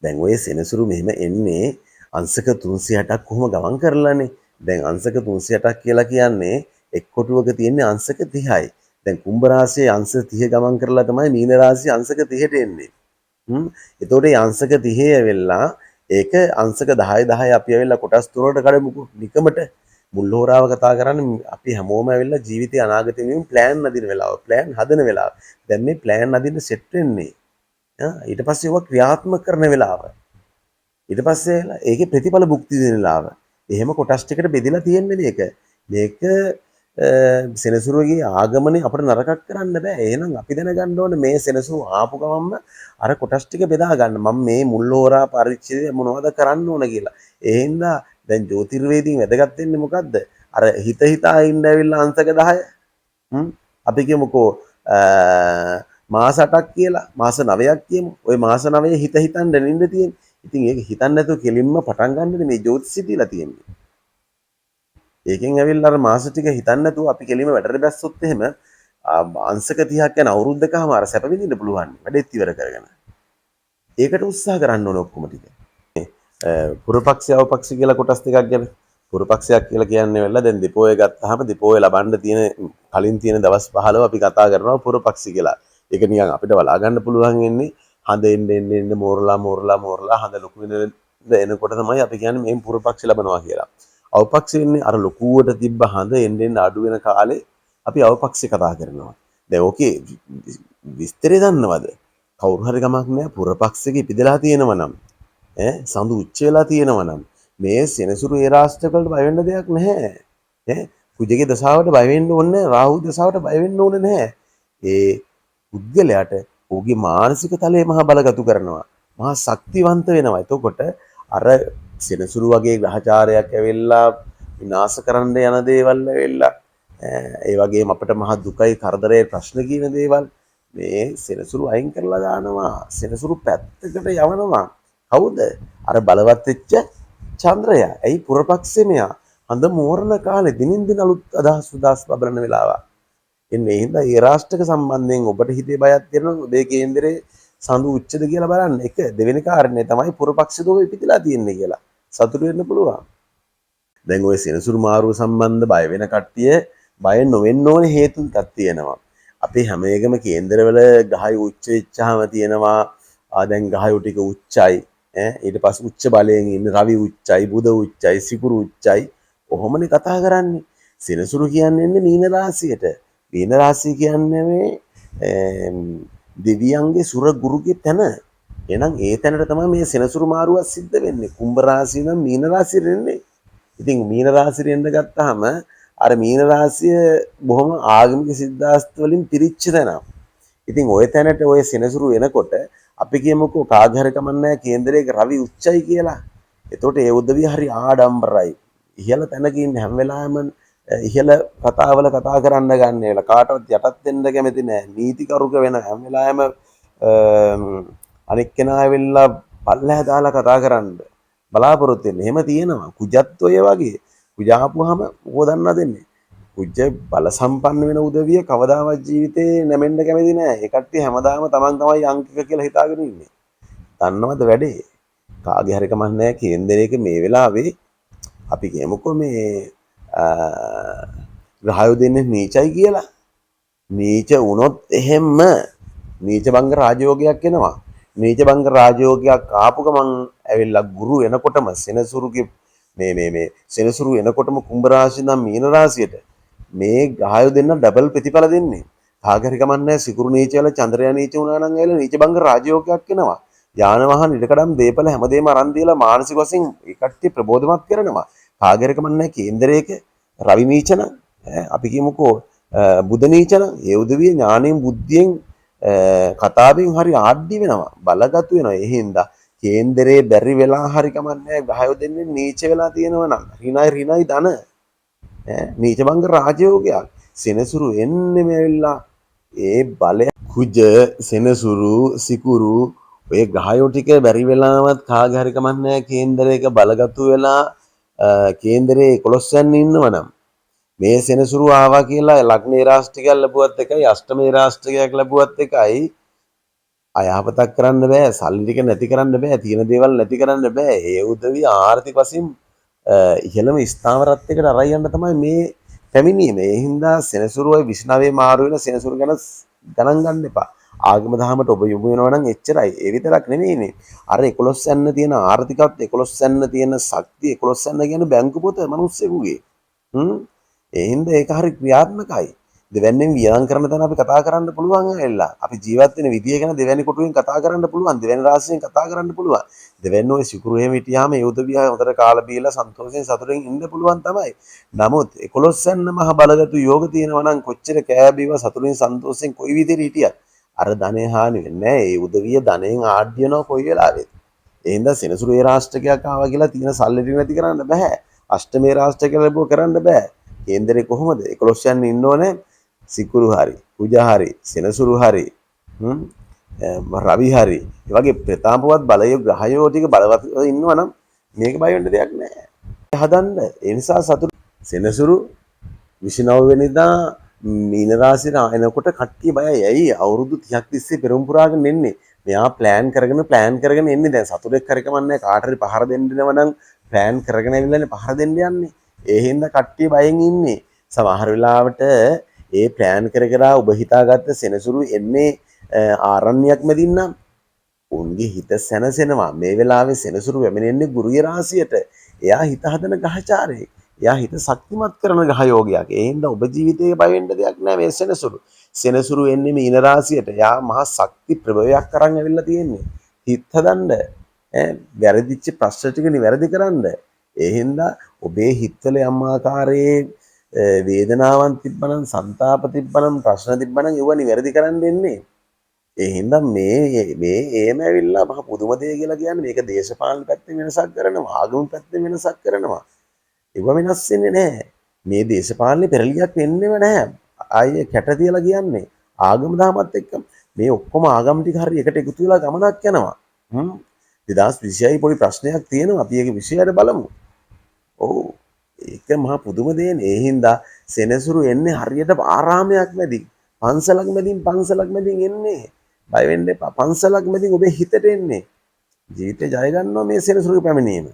දැන් ඔය සෙනසුරු මෙහෙම එන්නේ අංශක 360ක් කොහොම ගමන් කරලානේ. දැන් අංශක 360ක් කියලා කියන්නේ එක් කොටුවක තියෙන අංශක 30යි. දැන් කුම්භ රාශියේ අංශ 30 ගමන් කරලා තමයි මීන රාශියේ අංශක 30ට එන්නේ. එතකොට මේ අංශක 30 ඇවිල්ලා ඒක අංශක 10 10 අපි ඇවිල්ලා කොටස් තුනකට කඩමුකෝ. නිකමට මුල් හෝරාව කතා කරන්නේ අපි හැමෝම ඇවිල්ලා ජීවිතේ අනාගතේ වෙනුවෙන් ප්ලෑන් අදින වෙලාව, ප්ලෑන් හදන වෙලාව. දැන් මේ ප්ලෑන් අදින්න සෙට් වෙන්නේ. ඊට පස්සේ ඒවා ක්‍රියාත්මක කරන වෙලාව. ඊට පස්සේ ඒකේ ප්‍රතිඵල භුක්ති විඳින වෙලාව. එහෙම කොටස් ටිකට බෙදලා තියෙන්නේ මේක. මේක සෙනසුරුගේ ආගමනේ අපිට නරකක් කරන්න බෑ. එහෙනම් අපි දැනගන්න ඕනේ මේ සෙනසුරු ආපු ගමන්ම අර කොටස් ටික බෙදා ගන්න. මම මේ මුල් හෝරා පරිච්ඡේදය මොනවද කරන්න ඕන කියලා. ඒ හින්දා දැන් ජ්‍යොතිර්වේදීන් වැදගත් වෙන්නේ මොකද්ද? අර හිත හිතා ඉන්න ඇවිල්ලා අංශක 10. අපි කියමුකෝ මාස 8ක් කියලා, මාස 9ක් කියමු. ඔය මාස 9 හිත හිතන්න නින්ද තියෙන්නේ. ඉතින් ඒක හිතන්න නැතුව කෙලින්ම පටන් ගන්නනේ මේ ජ්‍යොතිෂය දීලා තියෙන්නේ. ඒකෙන් ඇවිල්ලා අර මාස ටික හිතන්න නැතුව අපි කෙලින්ම වැඩට බැස්සොත් එහෙම අංශක 30ක් යන අවුරුද්දකම අර සැප විඳින්න පුළුවන්. වැඩෙත් ඉවර කරගෙන. ඒකට උත්සාහ කරන්න ඕන ඔක්කොම ටික. පුරපක්ෂය අවපක්ෂ කියලා කොටස් දෙකක් ගැන. පුරපක්ෂයක් කියලා කියන්නේ වෙලා දැන් දෙපෝය ගත්තාම දෙපෝය ලබන්න තියෙන කලින් තියෙන දවස් 15 අපි කතා කරනවා පුරපක්ෂ කියලා. ඒක නිකන් අපිට බලා ගන්න පුළුවන් වෙන්නේ හඳ එන්න එන්න එන්න මෝරලා මෝරලා මෝරලා හඳ ලොකු වෙන එනකොට තමයි අපි කියන්නේ මේ පුරපක්ෂ ලබනවා කියලා. අවපක්ෂ වෙන්නේ අර ලොකුවට තිබ්බ හඳ එන්න එන්න අඩු වෙන කාලේ අපි අවපක්ෂ කතා කරනවා. දැන් ඕකේ විස්තරේ දන්නවද? කවුරු හරි ගමක් නෑ පුරපක්ෂෙක ඉපදලා තියෙනවා නම් ඈ සඳු උච්ච වෙලා තියෙනවා නම් මේ සෙනසුරු ඒ රාෂ්ට්‍ර වලට බය වෙන්න දෙයක් නැහැ. ඈ කුජගේ දශාවට බය වෙන්න ඕනේ නැහැ. රාහු දශාවට බය වෙන්න ඕනේ නැහැ. ඒ පුද්ගලයාට ඔහුගේ මානසික තලයේ මහා බලගතු කරනවා. මහා ශක්තිවන්ත වෙනවා. එතකොට අර සෙනසුරු වගේ ග්‍රහචාරයක් ඇවිල්ලා විනාශ කරන්න යන දේවල් ඇවිල්ලා ඒ වගේම අපිට මහා දුකයි කරදරේ ප්‍රශ්න කියන දේවල් මේ සෙනසුරු අයින් කරලා දානවා. සෙනසුරු පැත්තකට යවනවා. කවුද? අර බලවත් වෙච්ච චන්ද්‍රයා. ඇයි පුරපක්ෂේ මෙයා හඳ මෝරණ කාලේ දිනින් දින අලුත් අදහස් උදාස් බබලන වෙලාවක්. එන්නේ ඒ හින්දා ඒ රාෂ්ට්‍රක සම්බන්ධයෙන් ඔබට හිතේ බයක් තියෙනවා ඔබේ කේන්දරේ සඳු උච්චද කියලා බලන්න. එක දෙවෙනි කාරණේ තමයි පුරපක්ෂද ඔබ ඉපදිලා තියෙන්නේ කියලා. සතුටු වෙන්න පුළුවන්. දැන් ඔය සෙනසුරු මාරුව සම්බන්ධ බය වෙන කට්ටිය බය නොවෙන්න ඕනේ හේතු ටිකක් තියෙනවා. අපේ හැම එකම කේන්දරවල ගහයි උච්ච වෙච්චාම තියෙනවා. දැන් ගහයෝ ටික උච්චයි. ඈ ඊට පස්සේ උච්ච බලයෙන් ඉන්න රවි උච්චයි, බුධ උච්චයි, සිකුරු උච්චයි. ඔහොමනේ කතා කරන්නේ. සෙනසුරු කියන්නේ එන්නේ මීන රාශියට. මීන රාශිය කියන්නේ මේ දෙවියන්ගේ සුර ගුරුගේ තැන. එහෙනම් ඒ තැනට තමයි මේ සෙනසුරු මාරුවක් සිද්ධ වෙන්නේ. කුම්භ රාශිය නම් මීන රාශියට එන්නේ. ඉතින් මීන රාශියට එන්න ගත්තාම අර මීන රාශිය බොහොම ආගමික සිද්ධාස්ත වලින් පිරිච්ච තැනක්. ඉතින් ඔය තැනට ඔය සෙනසුරු එනකොට අපි කියමුකෝ කාගේ හරි කමක් නැහැ කේන්දරයක රවි උච්චයි කියලා. එතකොට ඒ උදවිය හරි ආඩම්බරයි. ඉහළ තැනක ඉන්න හැම වෙලාවෙම ඉහළ කතාවල කතා කරන්න ගන්න වෙලා කාටවත් යටත් වෙන්න කැමති නෑ. නීතිකරුක වෙන හැම වෙලාවෙම අනෙක් කෙනා ඇවිල්ලා පල්ලෙහා දාලා කතා කරන්න බලාපොරොත්තු වෙන්නේ. එහෙම තියෙනවා. කුජත් ඔය වගේ. කුජ ආපුවාම මොකෝ දන්නා දෙන්නේ. කුජ බල සම්පන්න වෙන උදවිය කවදාවත් ජීවිතේ නැමෙන්න කැමති නෑ. ඒ කට්ටිය හැමදාම තමන් තමයි අංකික කියලා හිතාගෙන ඉන්නේ. දන්නවද වැඩේ? කාගේ හරි කමක් නෑ කේන්දරයක මේ වෙලාවේ අපි කියමුකෝ මේ ග්‍රහයෝ දෙන්නේ නීචයි කියලා. නීච වුණොත් එහෙම නීච භංග රාජයෝගයක් එනවා. නීච භංග රාජයෝගයක් ආපු ගමන් ඇවිල්ලා ගුරු එනකොටම සෙනසුරුගේ මේ මේ මේ සෙනසුරු එනකොටම කුම්භ රාශිය නම් මීන රාශියට මේ ග්‍රහයෝ දෙන්න ඩබල් ප්‍රතිඵල දෙන්නේ. කාගේ හරි කමක් නැහැ සිකුරු නීච වෙලා චන්ද්‍රයා නීච වුණා නම් ඇවිල්ලා නීච භංග රාජයෝගයක් එනවා. යාන වාහන ඉඩකඩම් දේපල හැමදේම අරන් දීලා මානසික වශයෙන් ඒ කට්ටිය ප්‍රබෝධමත් කරනවා. කාගේ හරි කමක් නැහැ කේන්දරයක රවි නීච නම් අපි කියමුකෝ බුධ නීච නම් ඒ උදවිය ඥාණයෙන් බුද්ධියෙන් කතාවෙන් හරි ආඩ්‍ය වෙනවා, බලගතු වෙනවා. ඒ හින්දා කේන්දරේ බැරි වෙලා හරි කමක් නැහැ ග්‍රහයෝ දෙන්නේ නීච වෙලා තියෙනවා නම් ඍණයි ඍණයි ධන ඈ නීච භංග රාජයෝගයක්. සෙනසුරු එන්නේ මේ ඇවිල්ලා ඒ බලය කුජ සෙනසුරු සිකුරු ඔය ග්‍රහයෝ ටික බැරි වෙලාවත් කාගේ හරි කමක් නැහැ කේන්දරයක බලගතු වෙලා කේන්දරේ 11 වෙනි ඉන්නවනම් මේ සෙනසුරු ආවා කියලා ලග්නේ රාශිටිකයක් ලැබුවත් එකයි අෂ්ටමේ රාශිටිකයක් ලැබුවත් එකයි අයහපතක් කරන්න බෑ, සල්ලි ටික නැති කරන්න බෑ, තියෙන දේවල් නැති කරන්න බෑ. ඒ උදවිය ආර්ථික වශයෙන් ඉහළම ස්ථාවරත්වයකට අරයි යන්න තමයි මේ පැමිණීම. ඒ හින්දා සෙනසුරුවයි 29 මාරු වෙන සෙනසුරු ගැන ගණන් ගන්න එපා. ආගම දහමට ඔබ යොමු වෙනවා නම් එච්චරයි. ඒ විතරක් නෙමෙයිනේ. අර 11 යන්න තියෙන ආර්ථිකත් 11 යන්න තියෙන ශක්තිය 11 යන්න කියන්නේ බැංකු පොත මිනිස්සුගේ. ඒ හින්දා ඒක හරි ක්‍රියාත්මකයි. දෙවැන්නෙන් වියදම් කරන තැන අපි කතා කරන්න පුළුවන් ඇවිල්ලා. අපි ජීවත් වෙන විදිය ගැන දෙවැනි කොටුවෙන් කතා කරන්න පුළුවන්. දෙවැනි රාශියෙන් කතා කරන්න පුළුවන්. දෙවැන්න ඔය සිකුරු එහෙම හිටියාම ඒ උදවිය හොඳට කාලා බීලා සන්තෝෂයෙන් සතුටින් ඉන්න පුළුවන් තමයි. නමුත් 11 යන්න මහ බලගතු යෝග තියෙනවා නම් කොච්චර කෑ බීව සතුටින් සන්තෝෂයෙන් කොයි විදිහට හිටියත් අර ධනය හානි වෙන්නේ නැහැ. ඒ උදවිය ධනයෙන් ආඩ්‍ය වෙනවා කොයි වෙලාවෙත්. ඒ හින්දා සෙනසුරු ඒ රාෂ්ට්‍රකයක් ආවා කියලා තියෙන සල්ලි ටික නැති කරන්න බෑ. අෂ්ටමේ රාෂ්ට්‍රකයක් ලැබුව කරන්න බෑ. කේන්දරේ කොහොමද 11 යන්න ඉන්න ඕනේ? සිකුරු හරි, කුජ හරි, සෙනසුරු හරි, රවි හරි. ඒ වගේ ප්‍රතාපවත් බලය ග්‍රහයෝ ටික බලවත් ඉන්නවා නම් මේක බය වෙන්න දෙයක් නෑ. හදන්න. ඒ නිසා සතුට සෙනසුරු 29 වෙනිදා මීන රාශියට එනකොට කට්ටිය බයයි. ඇයි? අවුරුදු 30ක් තිස්සේ පෙරම් පුරාගෙන එන්නේ. මෙයා ප්ලෑන් කරගෙන ප්ලෑන් කරගෙන එන්නේ. දැන් සතුටෙක් හරි කමන්නේ කාට හරි පහර දෙන්න එනවා නම් ප්ලෑන් කරගෙන ඇවිල්ලානේ පහර දෙන්න යන්නේ. ඒ හින්දා කට්ටිය බයෙන් ඉන්නේ. සමහර වෙලාවට ඒ ප්ලෑන් කර කර ඔබ හිතාගත්ත සෙනසුරු එන්නේ ආරණ්‍යයක් මැදින් නම් උන්ගේ හිත සැනසෙනවා. මේ වෙලාවේ සෙනසුරු පැමිණෙන්නේ ගුරුගේ රාශියට. එයා හිත හදන ග්‍රහචාරයෙක්. එයා හිත ශක්තිමත් කරන ග්‍රහ යෝගයක්. ඒ හින්දා ඔබ ජීවිතේ බය වෙන්න දෙයක් නෑ මේ සෙනසුරු. සෙනසුරු එන්නේ මීන රාශියට. එයා මහා ශක්ති ප්‍රභවයක් අරන් ඇවිල්ලා තියෙන්නේ. හිත හදන්න, වැරදිච්ච ප්‍රශ්න ටික නිවැරදි කරන්න. ඒ හින්දා ඔබේ හිතවල යම් ආකාරයේ වේදනාවන් තිබ්බනම්, සන්තාප තිබ්බනම්, ප්‍රශ්න තිබ්බනම් ඒවා නිවැරදි කරන්න එන්නේ. ඒ හින්දා මේ මේ ඒම ඇවිල්ලා මහ පුදුම දෙය කියලා කියන්නේ මේක දේශපාලන පැත්තෙන් වෙනසක් කරනවා, ආගම පැත්තෙන් වෙනසක් කරනවා. ඒවා වෙනස් වෙන්නේ නැහැ. මේ දේශපාලනේ පෙරලියක් වෙන්නේම නැහැ. ආයේ කැට තියලා කියන්නේ ආගම දහමත් එක්ක මේ ඔක්කොම ආගම් ටික හරි එකට එකතු වෙලා ගමනක් යනවා. 2026 පොඩි ප්‍රශ්නයක් තියෙනවා. අපි ඒක විෂයයට බලමු. ඔව්. ඒක මහා පුදුම දෙයනේ. ඒ හින්දා සෙනසුරු එන්නේ හරියට ආරාමයක් මැදින්, පන්සලක් මැදින්, පන්සලක් මැදින් එන්නේ. බය වෙන්න එපා. පන්සලක් මැදින් ඔබේ හිතට එන්නේ. ජීවිතේ ජය ගන්නවා මේ සෙනසුරුගේ පැමිණීම.